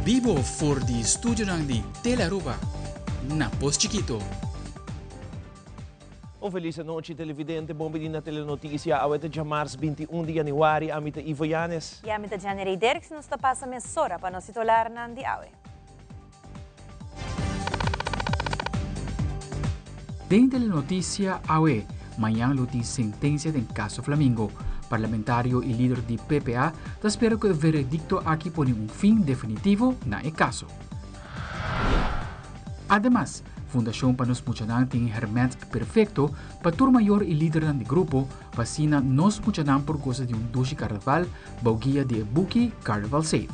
bibo for di studionan di Telearuba na Pos Chikito. Un felis anochi televidente, bon bini na Telenoticia. Awe ta djamars 21 di januari, ami ta Ivo Yanes. I ami ta Janerey Dirks, nos ta pasa mesora pa nos titularnan di awe. Den Telenoticia awe, mañan lo tin sentencia den caso Flamingo. Parlamentario y lider di PPA ta spera cu e veredicto aki pone un fin definitivo na e caso. Ademas, Fundacion pa Nos Muchanan tin e herment perfecto pa tur mayor y lidernan di grupo pa asina nos muchanan por goza di un dushi carnaval bou guia di e buki Carnival Safe.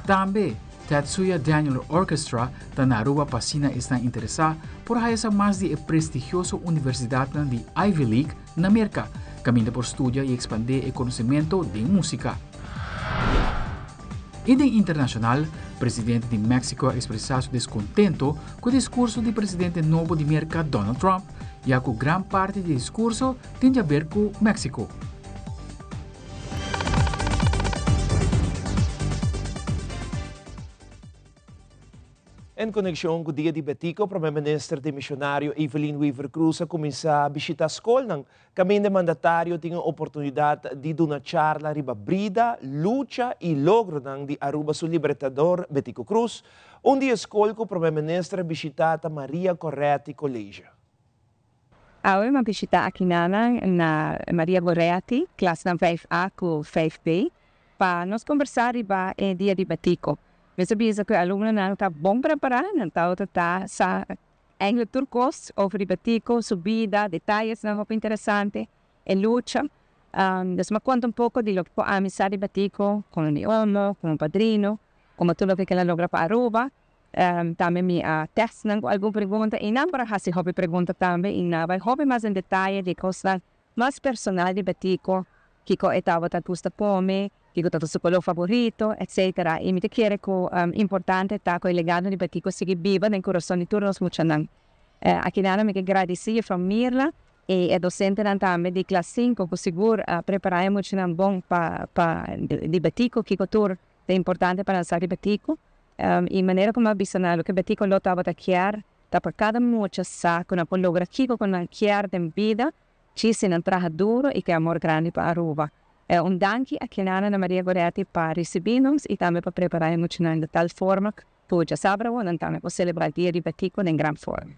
Tambe, Tetsuya Daniel Orchestra ta na Aruba pa asina esnan interesá por haya sa mas di e prestigioso universidatnan di Ivy League na Merka, kaminda por studia i ekspandé e konosementu den músika. I den internashonal, presidente di Mexico a ekspresá su deskontento ku e diskurso di presidente nobo di Merka Donald Trump, ya ku gran parti di e diskurso tin djaber ku Mexico. En konekshon ku Dia di Betico, Prome Minister demisionario Evelyn Wever-Croes a kuminsá bishitá skolnan kaminda e mandatario tin e oportunidat di duna charla riba brida, lucha i logronan di Aruba su libertador Betico Croes. Un di e skol ku Prome Minister a bishitá ta Maria Goretti College. Awe mi a bishitá akinanan na Maria Goretti, klasnan 5A ku 5B, pa nos kombersá riba e Dia di Betico. Mi ta bisa ku e alumnonan ta bon prepará, nan tabata ta sa eigenlijk tur kos over di Betico, su bida, detayesnan hopi interesante, e lucha. Dus mi a konta un poko di loke ku ami sa di Betico, komo mi omo, komo padrino, komo tur loke ku el a logra pa Aruba. Tambe mi a test nan ku algun pregunta i nan por a hasi hopi pregunta tambe i nan a bai hopi mas den detaye di kosnan mas personal di Betico, kiko e tabata gusta kome, kiko tabata su koló faborito, etcetera. I mi ta kere ku importante ta ku e legado di Betico sigui biba den kurason di tur nos muchanan. Akinana mi ke gradisí Juffrouw Mirla i e dosentenan tambe di klas sinku ku sigur a prepará e muchanan bon pa pa di Betico, kiko tur Ta importante pa nan sa di Betico y manera como a bisa nan loke Betico lo tabata kier ta pa cada mucha sa cu nan por logra kico cu nan kier den bida chi si nan traha duro y cu amor grandi pa Aruba. Un danki a Kinana na Maria Goretti pa ricibi nos y tambe pa prepara e muchanan di tal forma cu djasabra awo nan tambe por celebra dia di Betico den gran forma.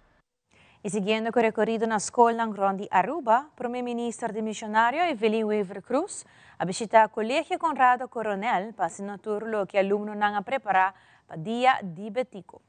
Y siguiendo cu recorido na scolnan rond di Aruba, Prome Minister demisionario Evelyn Wever-Croes a bishita Colegio Conrado Coronel pa asina tur loke alumnonan a prepara pa Dia di Betico.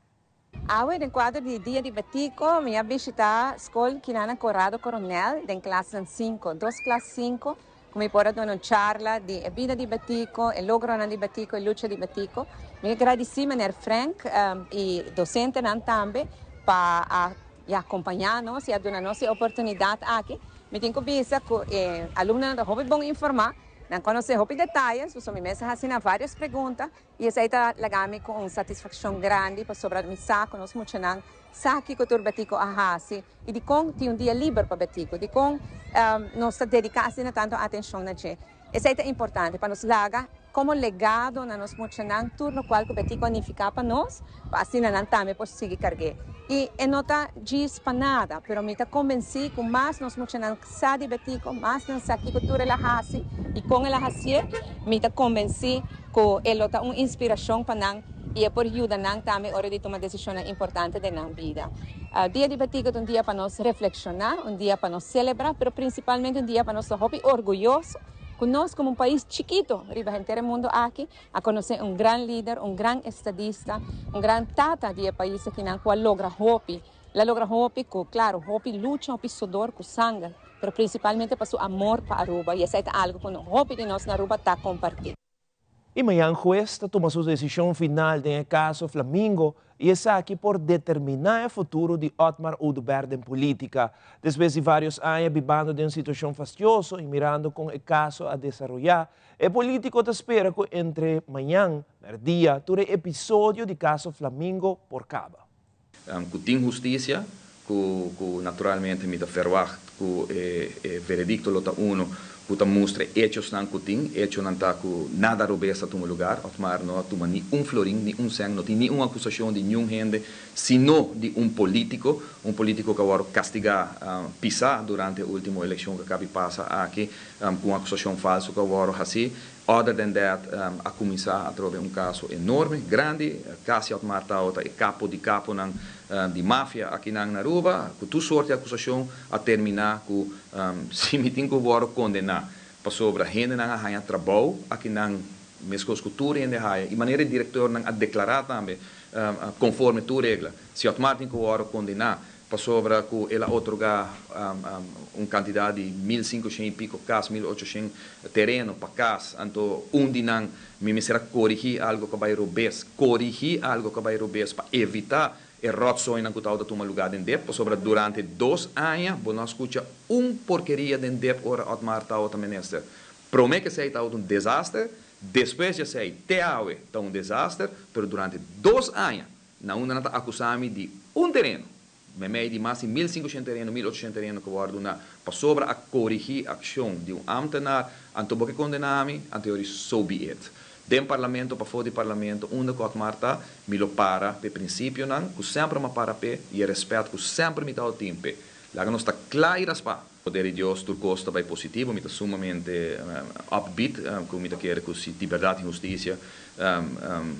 Awe den cuadro di Dia di Betico mi a bishita scol Kinana Conrado Coronel den klasnan cinco, dos klas cinco, cu mi por a duna un charla di e bida di Betico, e logronan di Betico, e lucha di Betico. Mi a gradici meneer Frank y docentenan tambe pa a ya acompaña nos y a duna nos e oportunidad aki. Mi tin cu bisa cu e alumnonan ta hopi bon informa, nan conoce hopi detaye, so mi mes a haci nan varios pregunta y esey ta laga mi cu un satisfaccion grandi pasobra mi sa cu nos muchanan sa kico tur Betico a haci. I dikon tin un dia liber pa Betico? Dikon nos ta dediká asina tantu atenshon na dje? Esei ta importante pa nos laga komo legado na nos muchanan tur lokual ku Betico a nifiká pa nos, pa asina nan tambe por sigui karg'é. I e no ta djis pa nada, pero mi ta kombensí ku mas nos muchanan sa di Betico, mas nan sa kiko tur el a hasi i kon el a hasié, mi ta kombensí ku e lo ta un inspirashon pa nan i e por yuda nan tambe ora di tuma desishonnan importante den nan bida. Dia di Betico ta un dia pa nos reflekshoná, un dia pa nos selebrá, pero prinsipalmente un dia pa nos ta hopi orguyoso ku nos komo un pais chikito riba henter e mundu aki a konosé un gran lider, un gran estadista, un gran tata di e pais akinan ku a logra hopi. El a logra hopi ku, klaro, hopi lucha, hopi sodor ku sanger, pero prinsipalmente pa su amor pa Aruba i esei ta algu ku hopi di nos na Aruba ta kompartí. I mañan hues ta tuma su desishon final den e kaso Flamingo i esaki por determiná e futuro di Otmar Oduber den polítika. Despues di vários aña bibando den un situashon fastioso i mirando kon e kaso a desaroyá, e polítiko ta spera ku entre mañan mèrdia tur e episodio di kaso Flamingo por kaba. Ku tin hustisia, ku ku naturalmente mi ta verwagt ku e e veredikto lo ta uno Cu ta mustra hechosnan cu tin, hechonan ta cu nada robes a tuma lugar, Otmar no a tuma ni un florin, ni un cent, no tin ni un acusacion di niun hende, sino di un politico, un politico cu a wordo castiga pisa durante e ultimo eleccion cu a caba di pasa aki, cu un acusacion falso cu a wordo haci. Other than that, a cuminsa atrobe un caso enorme, grandi, casi Otmar ta e capo di caponan di mafia akinan na Aruba, cu tur sorto di acusacion a termina cu si mi tin cu wordo condena pasobra hendenan a haya trabou akinan mescos cu tur hende haya y manera e directornan a declara tambe, conforme tur regla. Si Otmar tin cu wordo condena pasobra cu el a otorga un cantidad di 1500 y pico cas, 1800 tereno pa cas, anto un di nan mi mester a corigi algo cu bay robes, corigi algo cu bay robes pa evita e rotzooi cu ta tuma lugar den DEP, pasobra durante 2 aña bo no a scucha un porkeria den DEP ora Otmar ta minister. Prome cu esey ta un desaster, despues di esey te awe ta un desaster, pero durante 2 aña na unda nan ta acusami di un tereno, mei di mas di 1500 tereno, 1800 tereno cu wordo na pasobra a corigi accion di un ambtenaar, anto bo ke condenami, anto so be it. Den parlamento, pafo di parlamento, unda cu Otmar ta, mi lo para pe principionan, cu semper m'a para pe, y e respet cu semper mi ta tin pe. Laga nos ta cla y raspa. Poder di Dios, tur cos ta bay positivo, mi ta sumamente upbeat, cu mi ta kere cu si di berdad y husticia,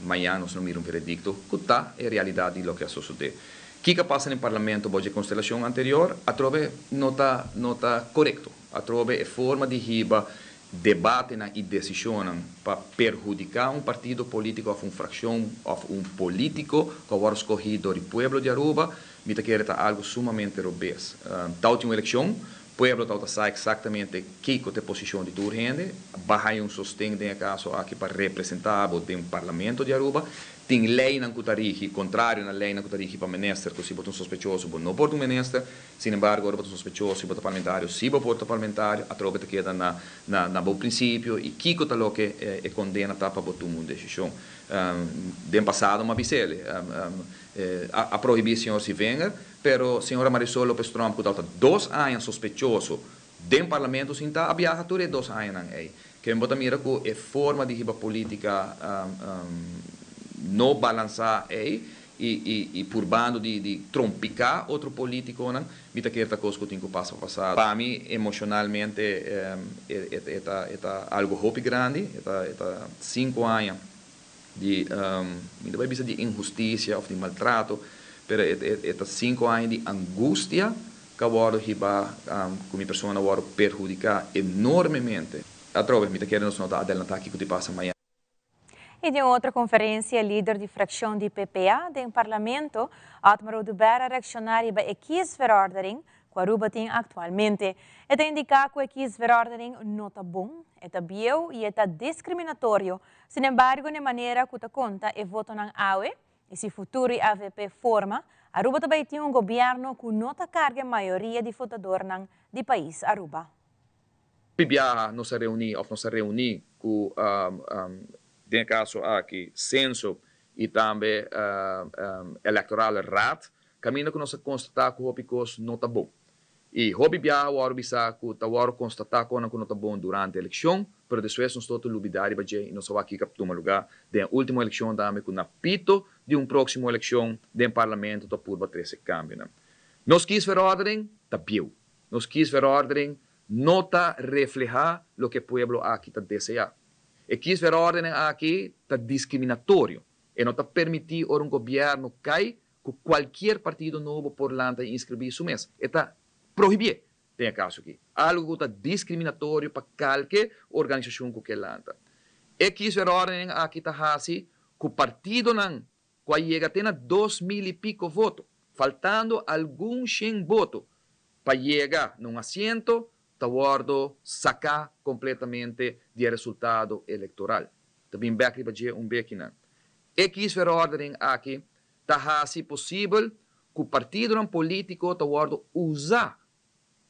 mañan nos no mira un veredicto, cu ta e realidad di loke a sucede. Kico a pasa den parlamento, bo constelacion anterior, atrobe no ta corecto. Atrobe e forma di hiba debate y decision pa perhudica un partido politico of un fraccion of un politico cu a wordo scogi door di pueblo di Aruba, mi ta kere ta algo sumamente robes. Tal un eleccion, pueblo tal sa exactamente kico ta e posicion di tur hende, baha un sosten den caso aki pa representa den parlamento di Aruba, tin leynan cu ta rigi, contrario na leynan cu ta rigi pa minister, cu si bo ta un sospechoso, bo no por un minister, sin embargo, ora bo ta sospechoso, bo ta parlamentario, si bo por ta parlamentario, atrobe ta keda na bon principio y kico ta loke e condena ta pa bo tuma un decision. Den pasado m'a bisele, a prohibi señor Sevinger, pero señora Marisol Lopez Tromp, cu ta 2 aña sospechoso den parlamento, sin ta a biaha tur e 2 añanan ey. Cu bo ta mira cu e forma di hiba politica no balansa ey y purbando di trompica otro politiconan, mi ta kere ta cos cu tin cu pasa pasa. Pa mi, emocionalmente, e ta algo hopi grandi, e ta 5 aña di, mi no ta bay bisa di inhusticia of di maltrato, pero e ta 5 aña di angustia cu a wordo hiba, cu mi persona a wordo perhudica enormemente. Atrobe, mi ta kere nos no ta adelanta kico ta pasa mañan. Y den otro conferencia, lider di fraccion di PPA den parlamento, Otmar Oduber, a reacciona riba e kiesverordening cu Aruba tin actualmente. E ta indica cu e kiesverordening no ta bon, ta bieu y ta discriminatorio. Sin embargo, na manera cu ta conta e votonan awe, y si Futuro y AVP forma, Aruba tambe tin un gobierno cu no ta carga mayoria di votadornan di pais Aruba. Biaha nos a reuni of nos a reuni cu, den caso aki, Censo y tambe Electorale Raad, caminda cu nos a constata cu hopi cos no ta bon. Y hopi biaha awor bisa cu ta awor constata cu no ta bon durante e eleccion, pero despues nos ta lubida riba dje y nos aki tuma lugar den ultimo eleccion tambe cu na pito di un proximo eleccion den parlamento ta purba trece cambio. Nos kiesverordening ta bieu. Nos kiesverordening no ta refleha loke e pueblo aki ta desea. E kiesverordening aki ta discriminatorio y no ta permiti ora un gobierno cay cu cualkier partido nobo por lanta y inscribi su mes. E ta prohibi den e caso aki. Algo cu ta discriminatorio pa cualkier organisacion cu kier lanta. E kiesverordening aki ta hasi cu partidonan cu a yega te na 2000 y pico voto, faltando algun 100 voto pa yega na un asiento, ta wordo saca completamente di resultado electoral. Tambe bek riba dje un bekinan. E kiesverordening aki ta hasi posibel cu partidonan politico ta wordo usa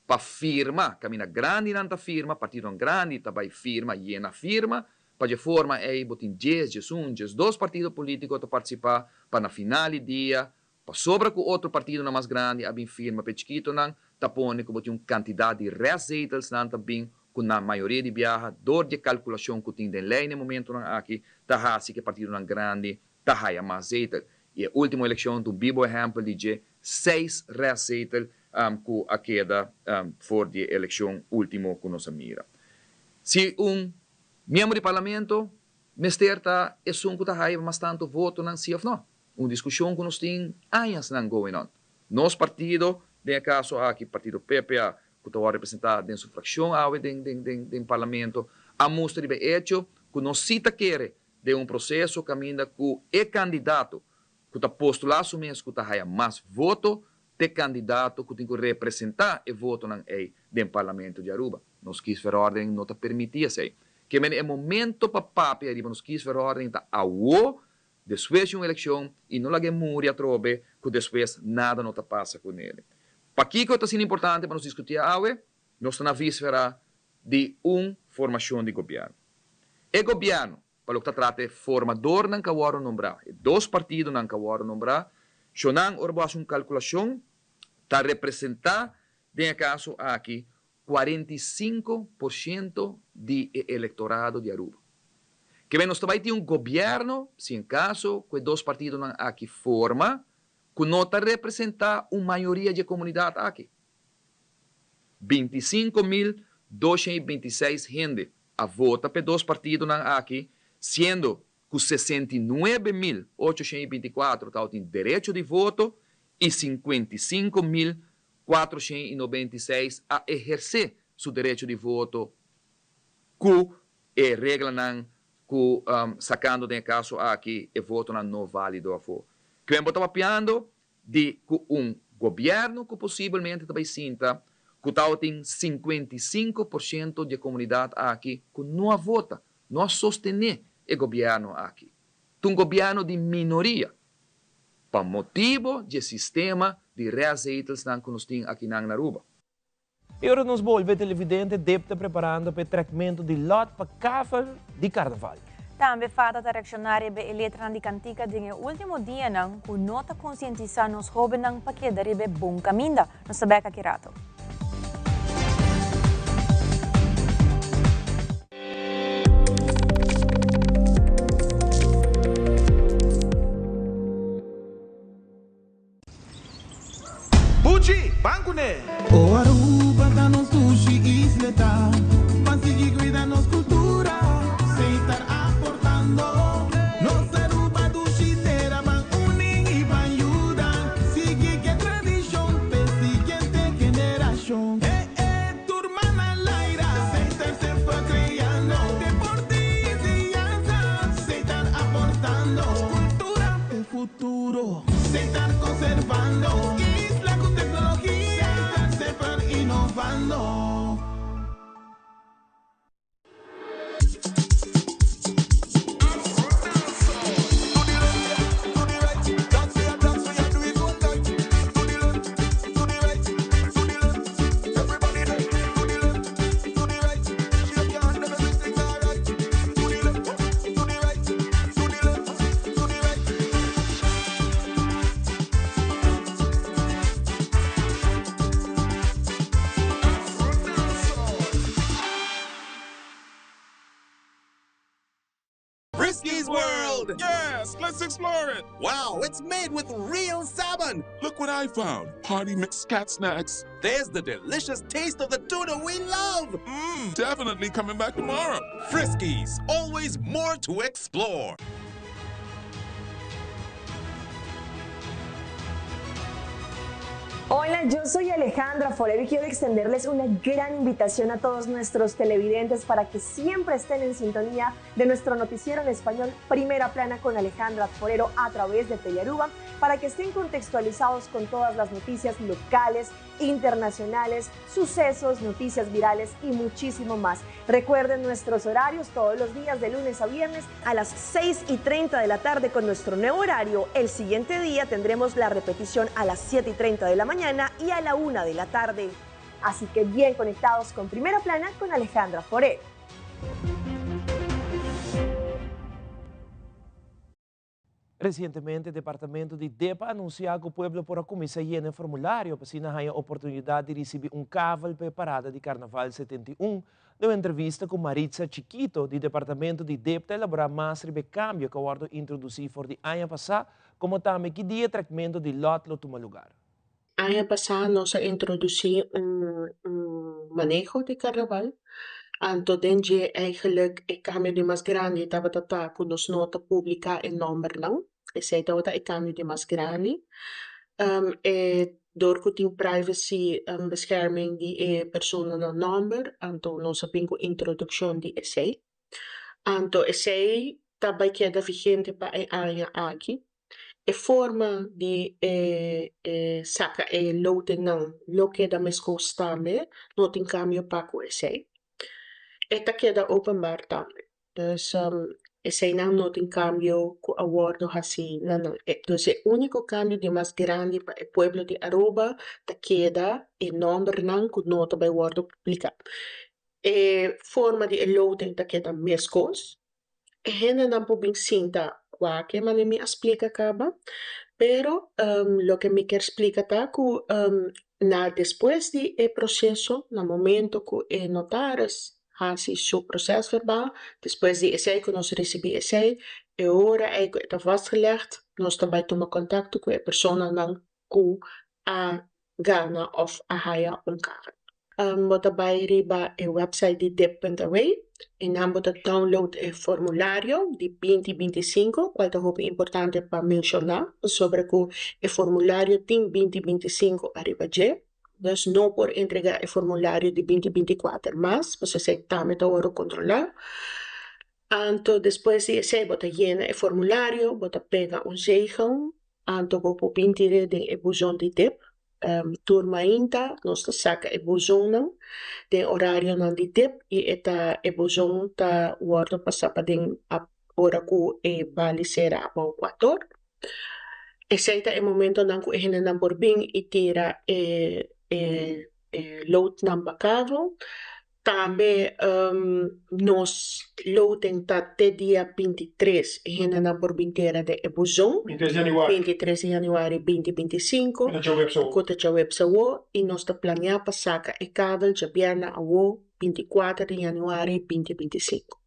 pa firma, caminda grandinan ta firma, partido grandi ta bay firma, yena firma, pa di forma ey bo tin 10, 11, 12 partido politico ta participa pa na final di dia, pasobra cu otro partidonan mas grandi a bin firma pe chikitonan, ta pone cu bo tin un cantidad di restzetelsnan ta bin. ku na mayoria di biaha dor di e kalkulashon ku tin den lei na e momentonan aki ta hasi ku e partidonan grandi ta haya mas zetel. I e ultimo elekshon ta un bibo ehèmpel di dje seis restzetel ku a keda for di e elekshon ultimo ku nos a mira. Si un miembro di parlamento mester ta esun ku ta haya mas tantu votonan si òf no? Un diskushon ku nos tin añasnan going on. Nos partido, den e kaso aki partido PPA ku ta wòrdu representá den su frakshon awe den den den parlamento, a mustra riba e echo ku nos si ta kere den un proseso kaminda ku e kandidato ku ta postulá su mes ku ta haya mas voto t'e kandidato ku tin ku representá e votonan ei den Parlamento di Aruba. Nos kiesverordening no ta permití esei. Ke mende e momento pa papia riba nos kiesverordening ta awo, despues di un elekshon, i no laga e muri atrobe ku despues nada no ta pasa ku nele. Pakiko ta asina importante pa nos diskutí awe? Nos ta na vísfera di un formashon di gobièrnu. E gobièrnu Pa loke ta trata e formadornan ku a wòrdu nombrá, e dos partidonan ku a wòrdu nombrá, shonnan ora bo hasi un kalkulashon ta representá den e kaso aki 45% di e elektorado di Aruba. Ke men nos ta bai tin un gobièrnu, si en kaso ku e dos partidonan aki forma, ku no ta representá un mayoria di e komunidat aki. 25.226 hende a vota p'e dos partidonan aki, siendo ku 69.824 tabatin derecho di voto i 55.496 a ehersé su derecho di voto ku e reglanan ku sakando den e kaso aki e votonan no válido afó. Kwen bo ta papiando di ku un gobièrnu ku posibelmente ta bai sinta ku tabatin 55% di e komunidat aki ku no a vota, no a sostené e gobièrnu aki. Ta un gobièrnu di minoria pa motibo di e sistema di restzetelsnan ku nos tin akinan na Aruba. I ora nos bolbe televidente deb ta preparando pa e trekmentu di lòt pa kafel di karnaval. Tambe fada ta reakshoná riba e letranan di kantika den e último dianan ku no ta konsientisá nos hóbennan pa keda riba e bon kaminda. Nos ta bèk aki rato. Buchi, ban kuné! O Aruba ta nos dushi isleta, Ban sigui cuida nos cultura, Seitar aportando. Nos Aruba dushi tera, Ban uni y ban yuda, Sigui ke tradicion p'e siguiente generacion. Eh eh, tur man al aire, Seitar semper creando, Deporte y enseñanza, Seitar aportando. Cultura p'e futuro. Seitar conservando isla cu tecnologia. Seitar semper innovando. Friskies World! Yes, let's explore it! Wow, it's made with real salmon! Look what I found! Party mix cat snacks. There's the delicious taste of the tuna we love! Mmm, definitely coming back tomorrow. Friskies, always more to explore. Hola, yo soy Alejandra Forero y quiero extenderles una gran invitación a todos nuestros televidentes para que siempre estén en sintonía de nuestro noticiero en español Primera Plana con Alejandra Forero a través de Telearuba, para que estén contextualizados con todas las noticias locales, internacionales, sucesos, noticias virales y muchísimo más. Recuerden nuestros horarios todos los días de lunes a viernes a las 6:30 de la tarde con nuestro nuevo horario. El siguiente día tendremos la repetición a las 7:30 de la mañana y a la 1 de la tarde. Así que bien conectados con Primera Plana con Alejandra Forero. Resientemente Departamento di dip a anunsiá ku pueblo por a kuminsá yena e formulario pa asina haña oportunidat di risibí un kavel pa e parada di Karnaval 71. Den un entrevista ku Maritza Chiquito di Departamento di dip ta elaborá mas riba e kambio ku a wòrdu introdusí for di aña pasá komo tambe ki dia e trekmentu di lòt lo tuma lugar. Aña pasá nos a introdusí un maneho di karnaval, anto den dje eigenlijk e kambio di mas grandi tabata ta ku nos no ta publiká e nòmbernan, esei tabata e kambio di mas grandi. E dor ku tin privacy bescherming di e personanan nòmber, anto nos a bin ku introdukshon di esei. Anto esei ta bai keda vigente pa e aña aki. E forma di e saka e lotenan lo keda meskos tambe, no tin kambio pa ku esei. E ta keda openbaar tambe. Dus eseinan no tin kambio ku a wòrdu hasi na nan. Dus e úniko kambio di mas grandi pa e pueblo di Aruba ta keda e nòmbernan ku no ta bai wòrdu publiká. E forma di e loten ta keda meskos. E hendenan por bin sinta wak manera mi a splika kaba, pero loke mi kier splika ta ku na despues di e proseso, na momento ku e notaris hasi su prosesverbal, despues di esei ku nos risibí esei, e ora ei ku e ta vastgelegd, nos ta bai tuma kontakto ku e personanan ku a gana òf a haya un kar. Bo ta bai riba e website di dip.aw i nan bo ta download e formulario di 2025, kual ta hopi importante pa menshoná pasobra ku e formulario tin 2025 ariba dje. Dus no por entregá e formulario di 2024 mas, pasobra esei tambe ta wòrdu kontrolá. Anto despues di esei bo ta yena e formulario, bo ta pega un zegel, anto bo por bin tir'é den e buzon di dip. Tur mainta nos ta saka e buzonnan den orarionan di dip i e ta e buzon ta wòrdu pasá paden ora ku e bali sera abou kuator. Esei ta e momentonan ku e hendenan por bin i tira e e loadnan pa kavo. Tambe nos loting ta te dia 23 e hendenan por bin tera den e buzon. 23 di januari. 23 di januari 2025. Ku ta djaweps awo. Ku ta djaweps awo i nos ta planea pa saka e kabel djabièrnè awo 24 di januari 2025.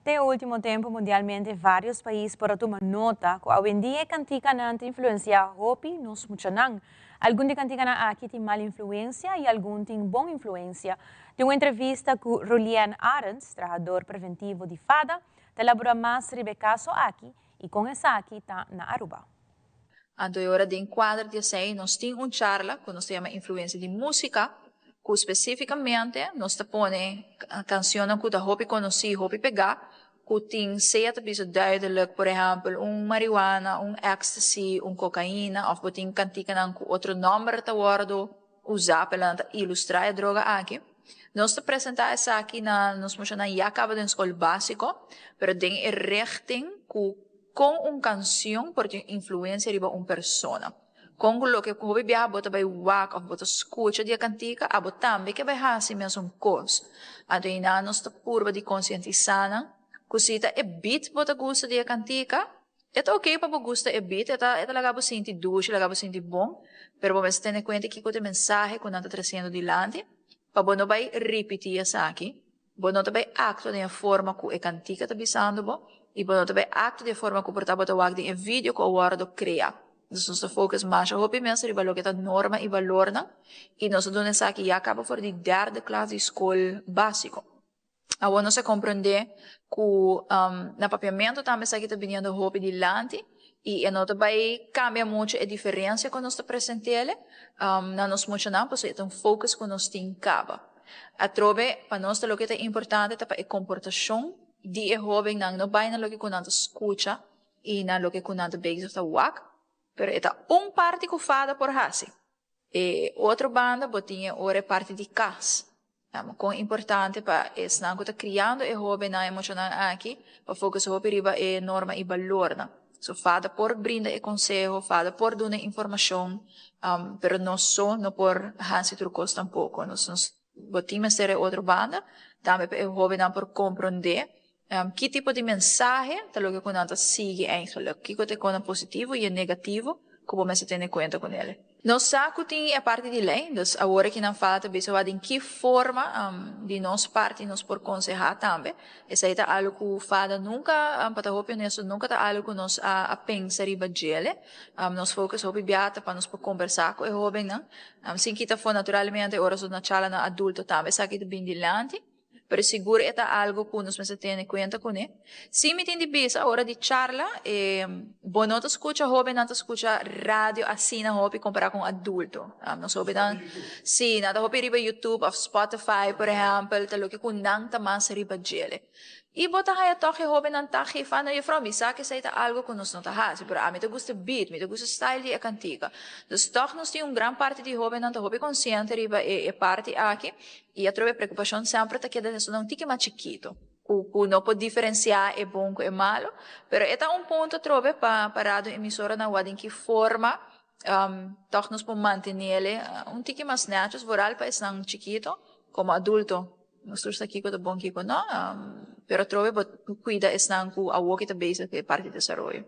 Den e ultimo tempo mundialmente varios pais por a tuma nota cu awendia e canticanan ta influencia hopi nos muchanan. Algun di canticanan aki tin mal influencia y algun tin bon influencia. Den un entrevista cu Rolien Arends, trahador preventivo di fada, ta elabora mas riba e caso aki y con esaki ta na Aruba. Anto e ora den kuadro di esei nos tin un charla ku nos ta yama Influensia di Músika, ku spesífikamente nos ta pone kansionnan ku ta hopi konosí, hopi pegá, ku tin sea ta bisa duidelijk, por ehèmpel un marihuana, un ecstasy, un kokaina òf bo tin kantikanan ku otro nòmber ta wòrdu usá pa nan ta ilustrá e droga aki. Nos ta presentá esaki na nos muchanan ya kaba den skol básiko, pero den e richting ku Kon un kansion por tin influensia riba un persona? Kon ku loke ku hopi biaha bo ta bai wak òf bo ta skucha di e kantika, abo tambe ke bai hasi mesun kos. Anto einan nos ta purba di konsientisá nan ku si ta e beat bo ta gusta di e kantika, e ta oke pa bo gusta e beat, e ta e ta laga bo sinti dushi, laga bo sinti bon, pero bo mester tene kuenta kiko ta e mensahe ku nan ta tresiendo dilanti pa bo no bai ripití esaki. Bo no ta bai aktua den e forma ku e kantika ta bisando bo i bo no ta bai aktua den e forma ku por ta bo ta wak den e video ku a wòrdu kreá. Dus nos ta focus masha hopi mes riba loke ta norma i balornan i nos ta duna esaki ya kaba for di derde klas di skol básiko. Awor nos a komprendé ku na papiamentu tambe esaki ta biniendo hopi dilanti i e no ta bai kambia muchu e diferensia ku nos ta present'el na nos muchanan pasobra e ta un focus ku nos tin kaba. Atrobe, pa nos ta loke ta importante ta pa e komportashon di e hóbennan no bai na loke ku nan ta skucha i na loke ku nan ta bezig ta wak, pero e ta un parti ku fada por hasi. E otro banda bo tin e ora e parti di kas. Kon importante pa esnan ku ta kriando e hóbennan e muchanan aki pa focus hopi riba e norma i balornan. So fada por brinda e konseho, fada por duna informashon, pero nos so no por hasi tur kos tampoko. Nos nos bo tin mester e otro banda tambe pa e hóbennan por komprondé. Ki tipo di mensahe ta loke ku nan ta sigui eigenlijk? Kiko ta e konan positivo i e negativo ku bo mester tene kuenta ku nel? Nos sa ku tin e parti di lei, dus awor aki nan falta bisa wak den ki forma di nos parti nos por konsehá tambe. Esei ta algu ku fada nunka, pa ta hopi honesto, nunka ta algu ku nos a pensa riba djele. Nos focus hopi bia ta pa nos por kombersá ku e hóbennan. Sin kita afó naturalmente ora nos na charla nan adulto tambe esaki ta bin dilanti. Pero sigur e ta algo ku nos mester tene kuenta kuné. Si mi tin di bisa ora di charla, e bo no ta skucha hóbennan ta skucha radio asina hopi kompará ku un adulto. Nos hóbennan, si, nan ta hopi riba YouTube òf Spotify por ehèmpel, ta loke ku nan ta mas riba djele. I bo ta haña tòg e hóbennan ta gefa na juffrouw, mi sa ku esei ta algo ku nos no ta hasi, pero ami ta gusta beat, mi ta gusta style di e kantika. Dus tòg nos tin un gran parti di hóbennan ta hopi konsiente riba e parti aki. I atrobe preokupashon semper ta keda den esnan un tiki mas chikito, ku ku no por diferensiá e bon ku e malu. Pero e ta un punto atrobe pa pa radio emisoranan wak den ki forma tòg nos por mantenele un tiki mas nètjes, vooral pa esnan chikito. Komo adulto nos tur sa kiko ta bon kiko no, pero atrobe bo kuida esnan ku awoki ta bezig ku e parti desaroyo.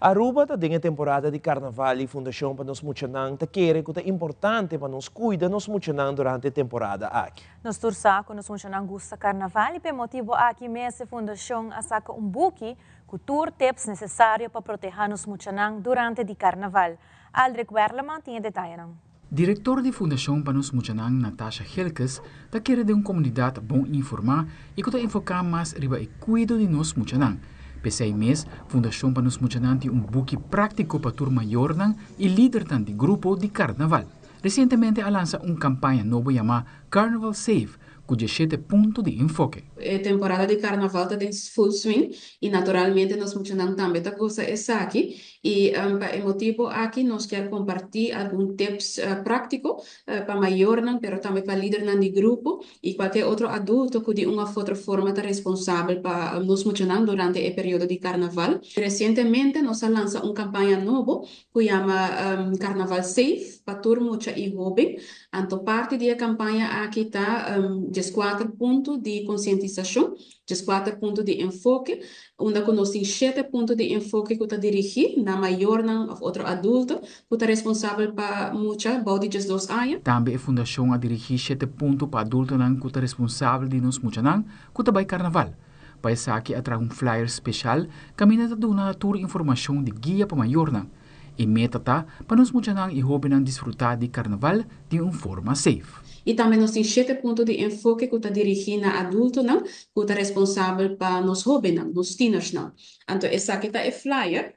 Aruba ta den e temporada di Carnaval y Fundacion pa Nos Muchanan ta kere cu ta importante pa nos cuida nos muchanan durante e temporada aki. Nos tur sa cu nos muchanan gusta Carnaval y p'e motibo aki mes e fundacion a saca un buki cu tur tips necesario pa proteha nos muchanan durante di Carnaval. Aldrich Werleman tin e detayenan. Director di Fundacion pa Nos Muchanan Natasha Gilkes ta kere den un comunidad bon informa y cu ta enfoca mas riba e cuido di nos muchanan. P'esey mes, Fundacion pa Nos Muchanan tin un buki practico pa tur mayornan y lidernan di grupo di Carnaval. Recientemente a lansa un campaña nobo yama Carnival Safe cu dieshete punto di enfoke. E temporada di Carnaval ta den full swing y naturalmente nos muchanan tambe ta goza esaki. Y pa e motibo aki nos kier comparti algun tips practico pa mayornan pero tambe pa lidernan di grupo y cualkier otro adulto cu di un of otro forma ta responsabel pa nos muchanan durante e periodo di Carnaval. Recientemente nos a lansa un campaña nobo cu yama Carnaval Safe pa tur mucha y hoben. Anto parti di e campaña aki ta diescuater punto di concientisacion Dieskuater punto di enfoke, unda ku nos tin shete punto di enfoke ku ta dirigí na mayornan òf otro adulto ku ta responsabel pa mucha bou di diesdos aña. Tambe e fundashon a dirigí shete punto pa adultonan ku ta responsabel di nos muchanan ku ta bai karnaval. Pa esaki a traha un flyer speshal kaminda ta duna tur informashon di guia pa mayornan. E meta ta pa nos muchanan i hóbennan disfrutá di karnaval di un forma safe. I tambe nos tin shete punto di enfoke ku ta dirigí na adultonan ku ta responsabel pa nos hóbennan, nos tienersnan. Anto esaki ta e flyer.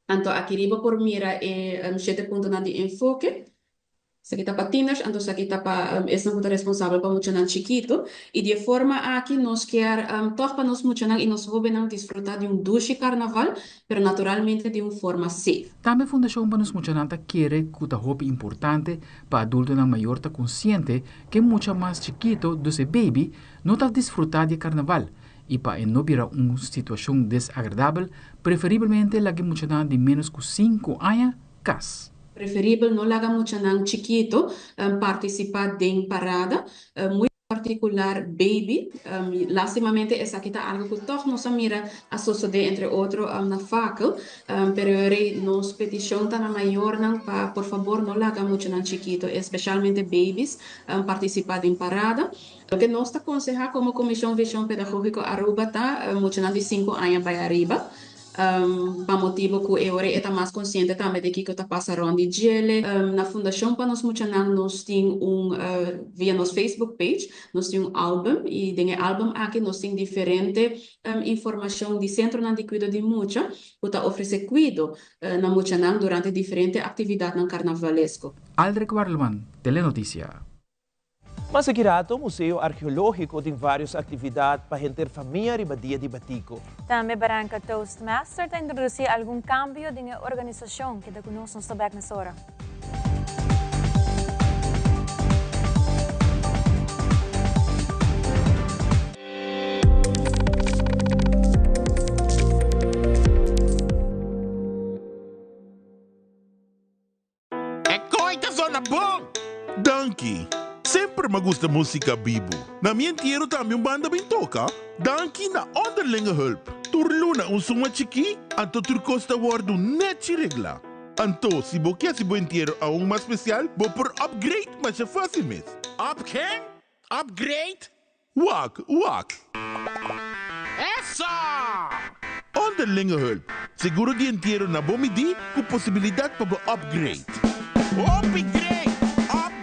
Anto aki riba por mira e shete puntonan di enfoke. Esaki ta pa tieners, anto esaki ta pa esnan ku ta responsabel pa muchanan chikitu. I di e forma aki nos kier tòg pa nos muchanan i nos hóbennan disfrutá di un dushi karnaval, pero naturalmente di un forma safe. Tambe Fundashon pa Nos Muchanan ta kere ku ta hopi importante pa adultonan mayor ta konsiente ku e mucha mas chikitu, dus e baby, no ta disfrutá di e karnaval i pa e no bira un situashon desagradabel, preferibelmente laga e muchanan di ménos ku sinku aña kas. Preferibel no laga muchanan chikito participa den parada, muy particular baby. Lastimamente esaki ta algo cu toch nos a mira a sosode entre otro na Fakel, pero e nos peticion ta na mayornan pa por fabor no laga muchanan chikito, especialmente babies, participa den parada. Loke nos ta conseha como Comision Vision Pedagogico Aruba ta muchanan di cinco aña bay ariba. Pa motibo ku e ora e ta mas konsiente tambe di kiko ta pasa rònt di djele. Na Fundashon pa Nos Muchanan nos tin un, via nos Facebook page, nos tin un album i den e album aki nos tin diferente informashon di sentronan di kuido di mucha ku ta ofresé kuido na muchanan durante diferente aktividatnan karnavalesko. Aldrich Warleman, Telenoticia. Mas aki rato, Museo Arkeológiko tin vários aktividat pa henter famia riba Dia di Batiko. Tambe Baranka Toastmaster ta introdusí algun kambio den e organisashon. Keda ku nos, nos ta bèk mesora. E kooi ta zona bon! Danki! Semper m'a gusta músika bibu. Na mi entiero tambe un banda bin toka. Danki na Onderlinge Hulp. Tur luna un suma chikí, anto tur kos ta wòrdu nèchi reglá. Anto, si bo ke hasi bo entiero aun mas spesial, bo por upgrade masha fásil mes. Up ken? Upgrade? Wak, wak. Eso! Onderlinge Hulp, seguro di entiero na bo midí ku posibilidat pa bo upgrade. Hopi great! Upgrade!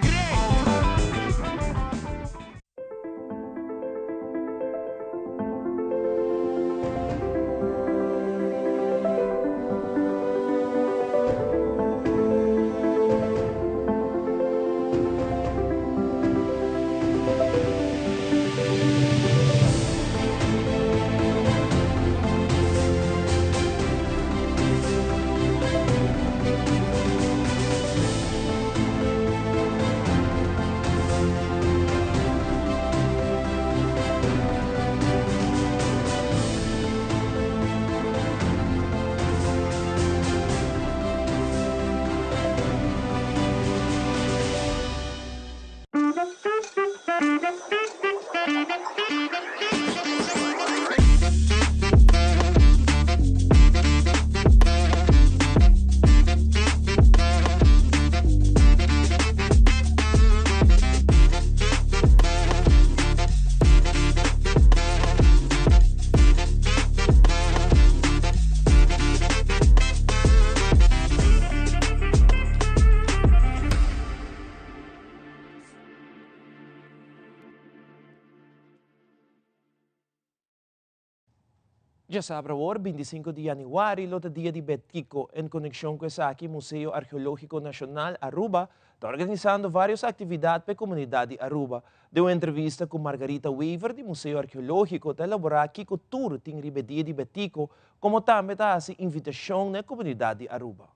Djasabra awor, 25 di januari, lo ta dia di Betico. En konekshon ku esaki, Museo Arkeológiko Nashonal Aruba ta organisando vários aktividat pa e komunidat di Aruba. Den un entrevista ku Margarita Wever di Museo Arkeológiko ta elaborá kiko tur tin riba e dia di Betico, komo tambe ta hasi invitashon na e komunidat di Aruba.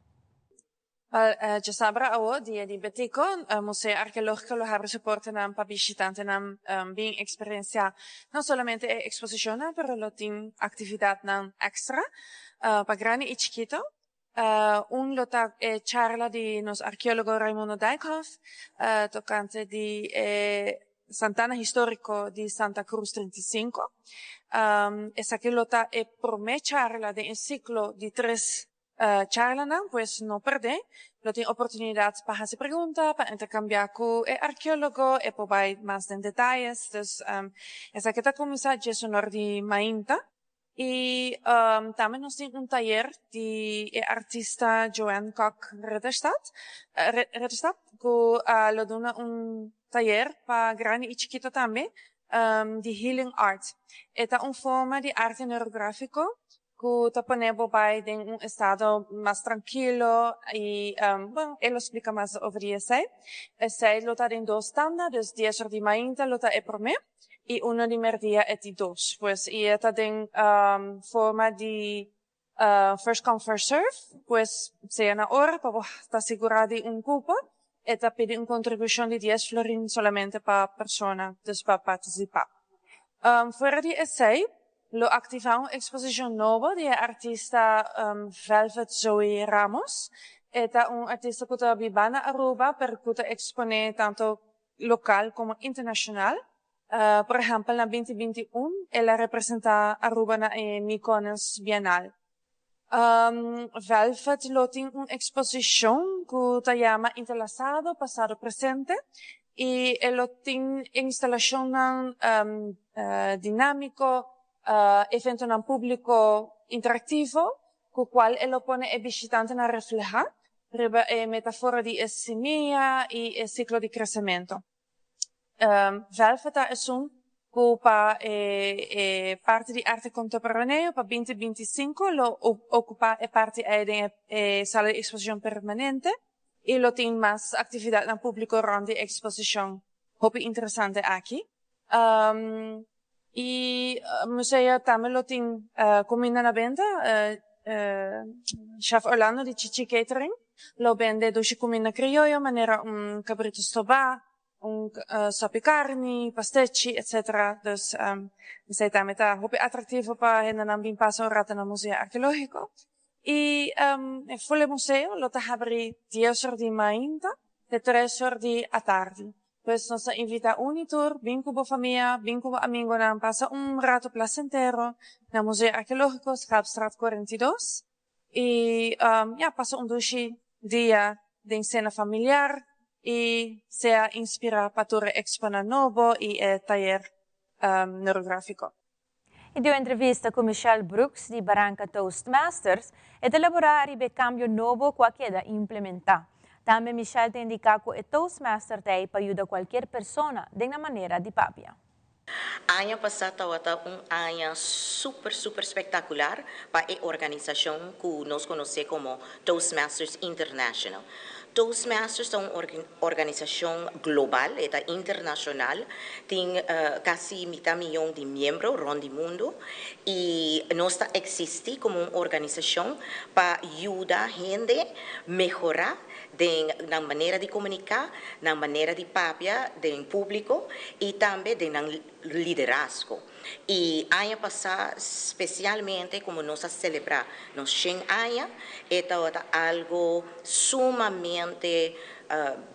Wel, djasabra awo, dia di Betico, Museo Arkeológiko lo habri su portanan pa bishitantenan bin eksperensiá no solamente e eksposishonnan, pero lo tin aktividatnan èkstra pa grandi i chikito. Un lo ta e charla di nos arkeólogo Raimundo Dijkhoff tokante di e Santana Históriko di Santa Cruz 35. Esaki lo ta e promé charla den e siklo di tres Charlanan, pues no perdé. Lo tin oportunidat pa hasi pregunta, pa interkambiá ku e arkeólogo, e por bai mas den detayes. Dus esaki ta kuminsá djes unor di mainta. I tambe nos tin un tayer di e artista Joanne Kok Ridderstad, Ridderstap, ku lo duna un tayer pa grandi i chikito tambe di healing art. E ta un forma di arte neurográfiko ku ta pone bo bai den un estado mas trankilo i bueno e lo splika mas over di esei. Esei lo ta den dos tanda, dus dies or di mainta lo ta e promé i uno di merdia e di dos. Pues i e ta den forma di first come first serve, pues sea na ora pa bo ta sigurá di un kupo. E ta pidi un kontribushon di dies florin solamente pa persona, dus pa partisipá. Fuera di esei Lo aktivá un eksposishon nobo di e artista Velvet Zoe Ramos. E ta un artista ku ta biba na Aruba pero ku ta eksponé tantu lokal komo internashonal. Por ehèmpel na binti 21 el a representá Aruba na e Mykonos Bienal. Velvet lo tin un eksposishon ku ta yama Interlazado, Pasado Presente i e lo tin instalashonnan dinámiko, eventonan públiko interaktivo ku kual e lo pone e bishitantenan reflehá riba e metafora di e simia i e siklo di kresementu. Velvet ta esun ku pa e parti di arte kontemporaneo pa 2025 lo okupá e parti ei den e sala di eksposishon permanente i lo tin mas aktividatnan públiko rònt di e eksposishon hopi interesante aki. I museo tambe lo tin kuminda na benta. Chef Orlando di Chichi Catering lo bende dushi kuminda krioyo manera un kabritu stobá, un sopi karni, pastechi, etcetera. Dus esei tambe ta hopi atraktivo pa hendenan bin pasa un rato na Museo Arkeológiko. I e ful e museo lo ta habri dies or di mainta te tres or di atardi. Pues nos ta invita un y tur, bin cu bo famia, bin cu bo amigonan, pasa un rato placentero na Museo Arqueologico, Schelpstraat 42 y ya, pasa un dushi dia den cena familiar y sea inspira pa tur e exponan nobo y e tayer neurografico. Y den entrevista cu Michelle Brooks di Baranka Toastmasters, e ta elabora riba e cambio nobo cu a keda implementa. Tambe Michelle ta indica cu e Toastmaster t'ey pa yuda cualkier persona den e manera di papia. Aña pasa tabata un aña super, super spectacular pa e organisacion cu nos conoce como Toastmasters International. Toastmasters ta un organisacion global, ta internacional, tin casi mitar miyon di miembro rond di mundo y nos ta existi como un organisacion pa yuda hende mehora den nan manera di comunica, nan manera di papia den publico y tambe den nan liderazgo. Y aña pasa, especialmente como nos a celebra nos 100 aña, tabata algo sumamente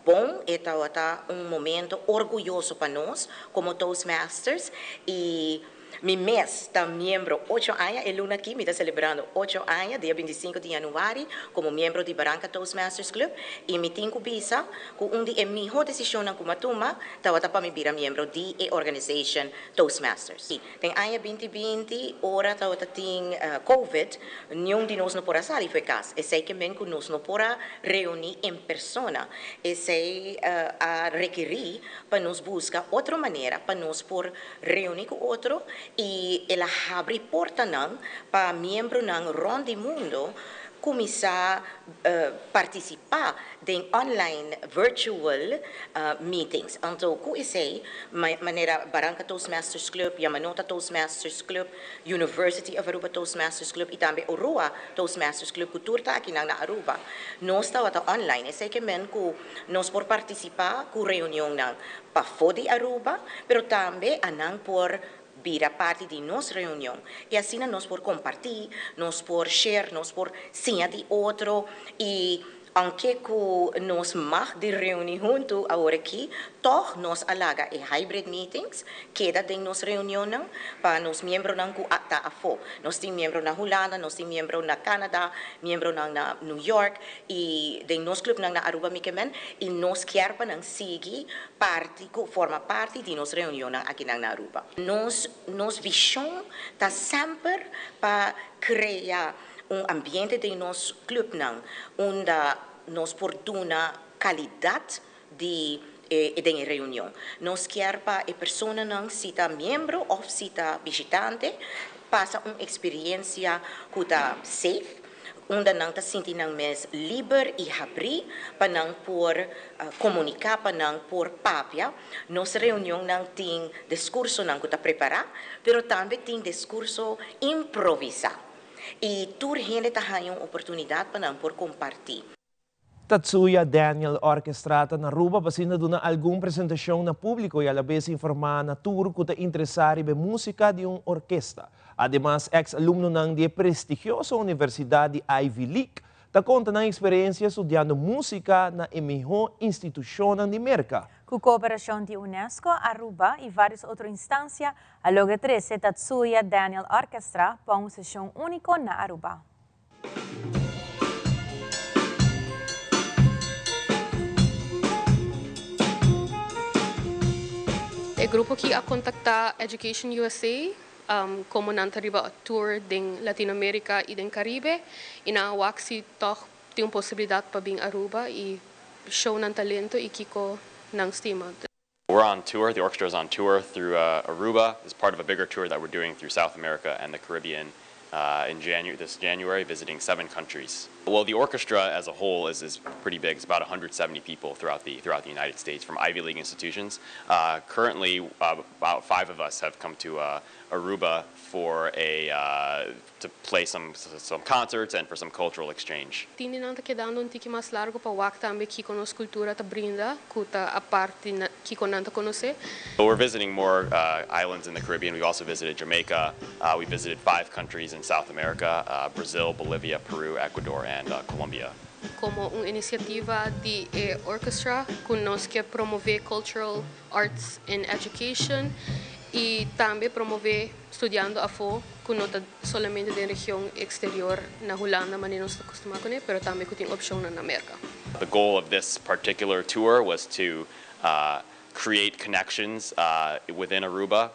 bon, tabata un momento orguyoso pa nos como Toastmasters y mi mes ta miembro 8 aña, e luna aki mi ta celebrando 8 aña, dia 25 di januari, como miembro di Baranka Toastmasters Club y mi tin cu bisa cu un di e miho decision cu m'a tuma tabata pa mi bira miembro di e organization Toastmasters. Den aña 2020, ora tabata tin COVID, ningun di nos no por a sali for di cas. Esey kiermen cu nos no por a reuni en persona. Esey a rekeri pa nos busca otro manera pa nos por reuni cu otro y el a habri portanan pa miembronan rond di mundo cuminsa participa den online virtual meetings. Anto, cu esey, manera Baranka Toastmasters Club, Jamanota Toastmasters Club, University of Aruba Toastmasters Club y tambe Orua Toastmasters Club, cu tur ta aki na Aruba. Nos tabata online, esey kiermen cu nos por participa cu reunionnan pafo di Aruba, pero tambe nan por bira parti di nos reunion. Y asina nos por comparti, nos por share, nos por siña di otro y aunke cu nos mag di reuni hunto awor aki, toch nos a laga e hybrid meetings, keda den nos reunionnan pa nos miembronan cu ta afo. Nos tin miembro na Hulanda, nos tin miembro na Canada, miembronan na New York y den nos clubnan na Aruba mi kiermen y nos kier pa nan sigui parti, forma parti di nos reunionnan aki na Aruba. Nos vision ta semper pa crea un ambiente den nos clubnan unda nos por duna calidad di den reunion. Nos kier pa e personanan, si ta miembro of si ta bishitante, pasa un experiencia cu ta safe, unda nan ta sinti nan mes liber y habri pa nan por comunica, pa nan por papia. Nos reunionnan tin discursonan cu ta prepara, pero tambe tin discurso improvisa. Y tur hende ta haya un oportunidad pa nan por comparti. Tatsuya Daniel Orchestra na Aruba pa duna algun presentacion na publico y a la vez informa na tur cu ta interesa den musica di un orkesta. Ademas, ex-alumno di prestigioso Universidad di Ivy League ta conta nan experiencia studiando musica na miho institucion di Merca. Cu cooperacion di UNESCO, Aruba y varios otro instancia, a logra trece Tatsuya Daniel Orchestra pa un sesion unico na Aruba. E grupo aki a contacta Education USA como nan ta riba tour den Latinoamerica y den Caribe y nan a wak si toch tin un posibilidad pa bin Aruba y show nan talento y kico nan stima. We're on tour, the orchestra is on tour through Aruba as part of a bigger tour that we're doing through South America and the Caribbean in January, this January, visiting seven countries. Well, the orchestra as a whole is pretty big. It's about 170 people throughout the United States from Ivy League institutions. Currently, about five of us have come to Aruba for a to play some concerts and for some cultural exchange. Tin nan ta kedando un tiki mas largo pa wak tambe kico nos cultura ta brinda, cu ta aparte na kico nan ta conoce. But we're visiting more islands in the Caribbean. We've also visited Jamaica. We visited five countries in South America: Brazil, Bolivia, Peru, Ecuador, and Colombia. como un iniciativa di e orchestra cu nos kier promove cultural arts in education y tambe promove studiando afo cu no ta solamente den region exterior na Hulanda manera nos ta costuma cune pero tambe cu tin opcionnan na Merca. The goal of this particular tour was to create connections within Aruba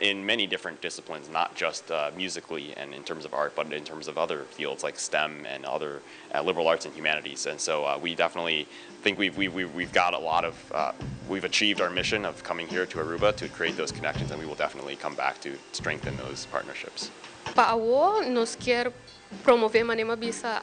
in many different disciplines, not just musically and in terms of art, but in terms of other fields like STEM and other liberal arts and humanities. And so we definitely think we've, we've, we've got a lot of, we've achieved our mission of coming here to Aruba to create those connections, and we will definitely come back to strengthen those partnerships. Pa awo nos kier promove manera m'a bisa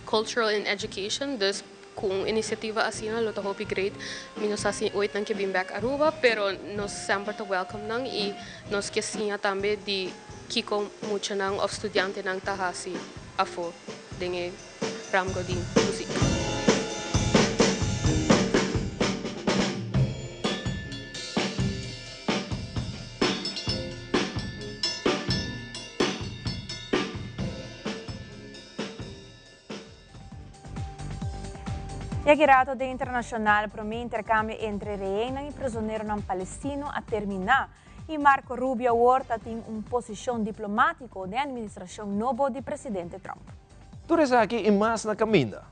cultural and education, dus cu un iniciativa asina lo ta hopi great. Mi no sa si ooit nan ke bin back Aruba, pero nos semper ta welcome nan y nos ke siña tambe di kico muchanan of studiantenan ta haci afo den e rango di muziek. Y aki rato den internacional prome intercambio entre rehennan y prisoneronan palestino a termina y Marco Rubio awor ta tin un posicion diplomatico den administracion nobo di presidente Trump. Tur esaki y mas na caminda.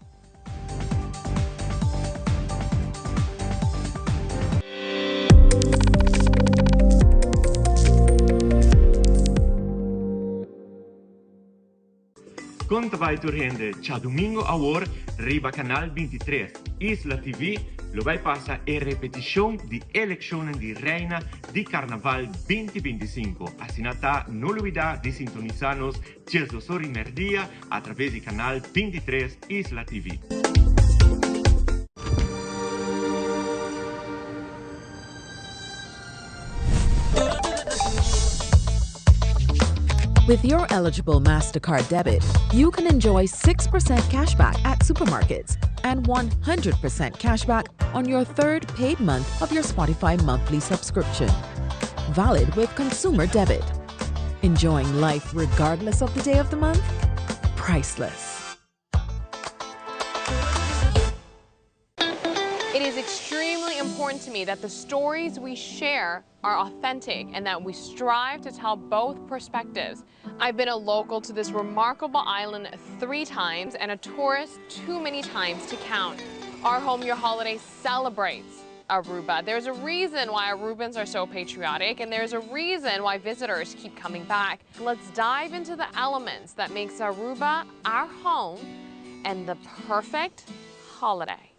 Kon ta bai tur hende? Djadumingo awor riba Kanal 23 Isla TV lo bai pasa e repetishon di elekshonnan di Reina di Karnaval 2025. Asina ta no lubidá di sintonisá nos 12 or di mèrdia atraves di Kanal 23 Isla TV. With your eligible MasterCard debit, you can enjoy 6% cashback at supermarkets and 100% cashback on your third paid month of your Spotify monthly subscription. Valid with consumer debit. Enjoying life regardless of the day of the month? Priceless. It is extremely important to me that the stories we share are authentic and that we strive to tell both perspectives. I've been a local to this remarkable island three times and a tourist too many times to count. Our Home Your Holiday celebrates Aruba. There's a reason why Arubans are so patriotic and there's a reason why visitors keep coming back. Let's dive into the elements that makes Aruba our home and the perfect holiday.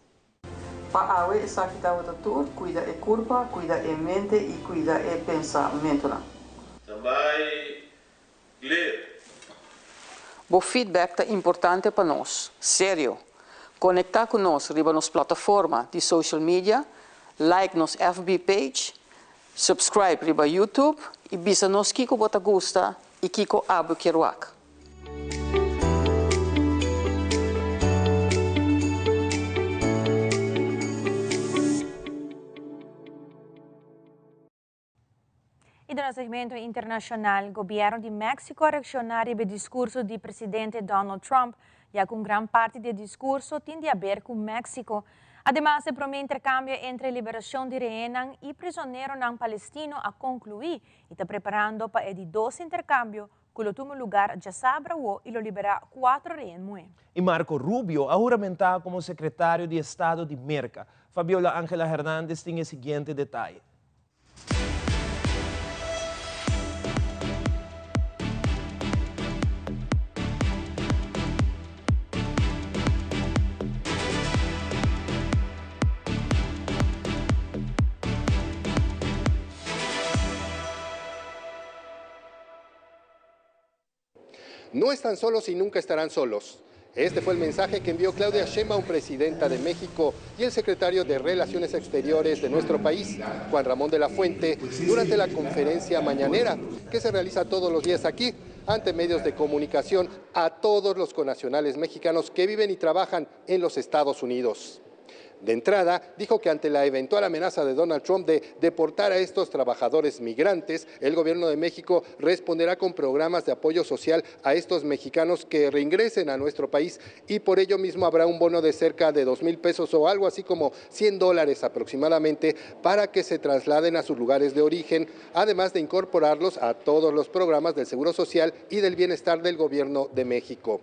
Pa awe esaki tabata tur, cuida e curpa, cuida e mente y cuida e pensamentonan. Standby, clear. Bo feedback ta importante pa nos. Serio! Conecta cu nos riba nos plataforma di social media, like nos FB page, subscribe riba YouTube y bisa nos kico bo ta gusta y kico abo kier wak. Y den segmento internacional, gobierno di Mexico a reacciona riba e discurso di presidente Donald Trump, ya cu gran parti di e discurso tin di haber cu Mexico. Ademas, e prome intercambio entre liberacion di rehennan y prisoneronan palestino a conclui y ta preparando pa e di dos intercambio cu lo tuma lugar diasabra awo y lo libera cuatro rehen muhe. Y Marco Rubio a huramenta como secretario di Estado di Merca. Fabiola Angela Hernandez tin e siguiente detaye. No están solos y nunca estarán solos. Este fue el mensaje que envió Claudia Sheinbaum, presidenta de México, y el secretario de Relaciones Exteriores de nuestro país, Juan Ramón de la Fuente, durante la conferencia mañanera que se realiza todos los días aquí ante medios de comunicación a todos los conacionales mexicanos que viven y trabajan en los Estados Unidos. De entrada, dijo que ante la eventual amenaza de Donald Trump de deportar a estos trabajadores migrantes, el gobierno de México responderá con programas de apoyo social a estos mexicanos que reingresen a nuestro país y por ello mismo habrá un bono de cerca de 2,000 pesos o algo así como cien dólares aproximadamente para que se trasladen a sus lugares de origen, además de incorporarlos a todos los programas del Seguro Social y del Bienestar del gobierno de México.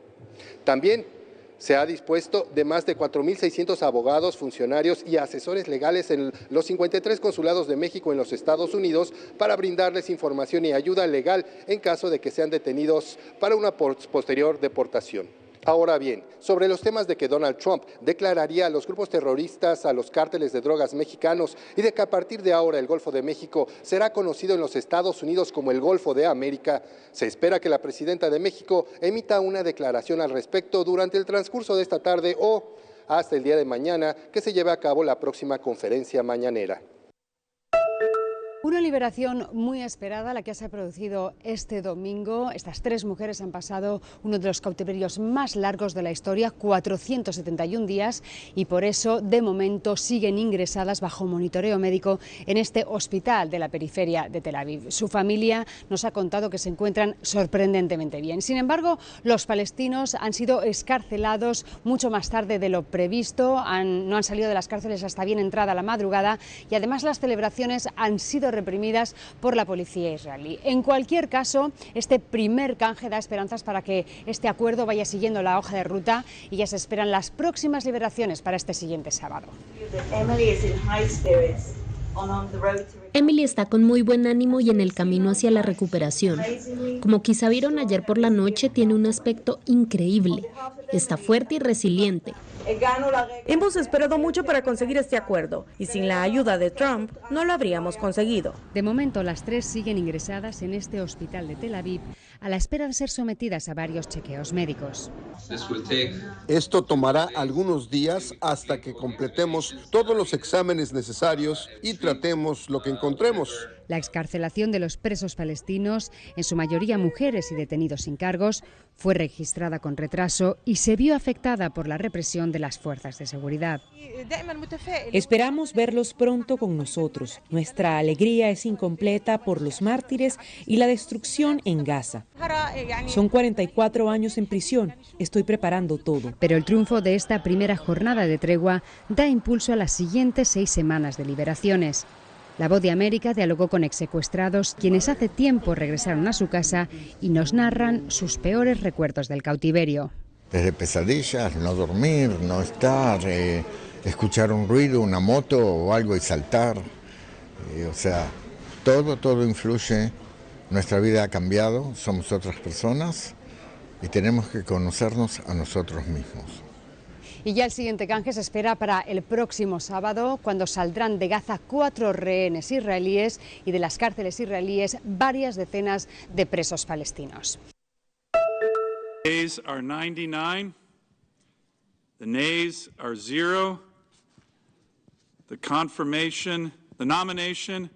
También se ha dispuesto de más de 4.600 abogados, funcionarios y asesores legales en los 53 consulados de México en los Estados Unidos para brindarles información y ayuda legal en caso de que sean detenidos para una posterior deportación. Ahora bien, sobre los temas de que Donald Trump declararía a los grupos terroristas, a los cárteles de drogas mexicanos y de que a partir de ahora el Golfo de México será conocido en los Estados Unidos como el Golfo de América, se espera que la presidenta de México emita una declaración al respecto durante el transcurso de esta tarde o hasta el día de mañana que se lleve a cabo la próxima conferencia mañanera. Una liberación muy esperada, la que se ha producido este domingo. Estas tres mujeres han pasado uno de los cautiverios más largos de la historia, 471 días, y por eso, de momento, siguen ingresadas bajo monitoreo médico en este hospital de la periferia de Tel Aviv. Su familia nos ha contado que se encuentran sorprendentemente bien. Sin embargo, los palestinos han sido excarcelados mucho más tarde de lo previsto, no han salido de las cárceles hasta bien entrada la madrugada y además las celebraciones han sido reprimidas por la policía israelí. En cualquier caso, este primer canje da esperanzas para que este acuerdo vaya siguiendo la hoja de ruta y ya se esperan las próximas liberaciones para este siguiente sábado. Emily está con muy buen ánimo y en el camino hacia la recuperación. Como quizá vieron ayer por la noche, tiene un aspecto increíble. Está fuerte y resiliente. Hemos esperado mucho para conseguir este acuerdo y sin la ayuda de Trump no lo habríamos conseguido. De momento, las tres siguen ingresadas en este hospital de Tel Aviv a la espera de ser sometidas a varios chequeos médicos. Esto tomará algunos días hasta que completemos todos los exámenes necesarios y tratemos lo que encontremos. La excarcelación de los presos palestinos, en su mayoría mujeres y detenidos sin cargos, fue registrada con retraso y se vio afectada por la represión de las fuerzas de seguridad. Esperamos verlos pronto con nosotros. Nuestra alegría es incompleta por los mártires y la destrucción en Gaza. Son 44 años en prisión. Estoy preparando todo. Pero el triunfo de esta primera jornada de tregua da impulso a las siguientes 6 semanas de liberaciones. La Voz de América dialogó con exsecuestrados, quienes hace tiempo regresaron a su casa y nos narran sus peores recuerdos del cautiverio. Desde pesadillas, no dormir, no estar, escuchar un ruido, una moto o algo y saltar. Todo influye. Nuestra vida ha cambiado, somos otras personas y tenemos que conocernos a nosotros mismos. Y ya el siguiente canje se espera para el próximo sábado, cuando saldrán de Gaza 4 rehenes israelíes y de las cárceles israelíes varias decenas de presos palestinos. The yeas are 99, the nays are 0. The confirmation, the nomination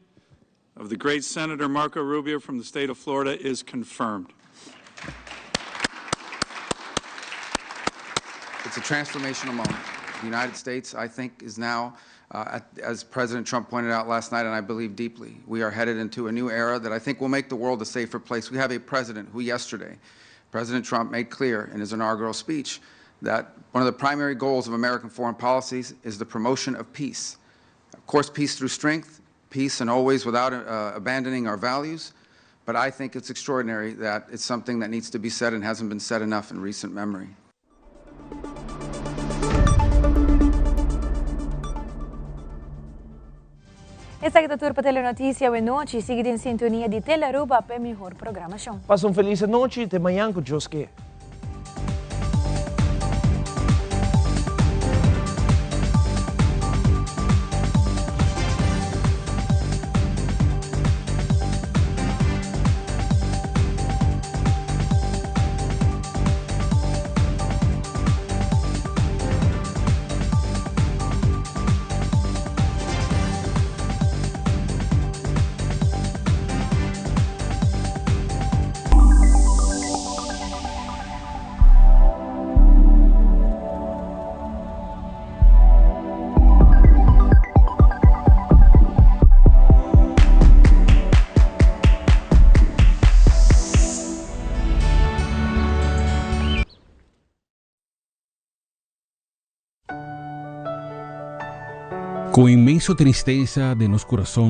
of the great Senator Marco Rubio from the state of Florida is confirmed. It's a transformational moment. The United States, I think, is now, as President Trump pointed out last night, and I believe deeply, we are headed into a new era that I think will make the world a safer place. We have a president who yesterday, President Trump made clear in his inaugural speech that one of the primary goals of American foreign policies is the promotion of peace. Of course, peace through strength, peace and always without abandoning our values. But I think it's extraordinary that it's something that needs to be said and hasn't been said enough in recent memory. Esaki ta tur pa Telenoticia awe nochi. Sigui den sintonia di Telearuba pa e mihor programacion. Pasa un feliz anochi, te mañan cu Dios ke. Cu inmenso tristeza den nos curason.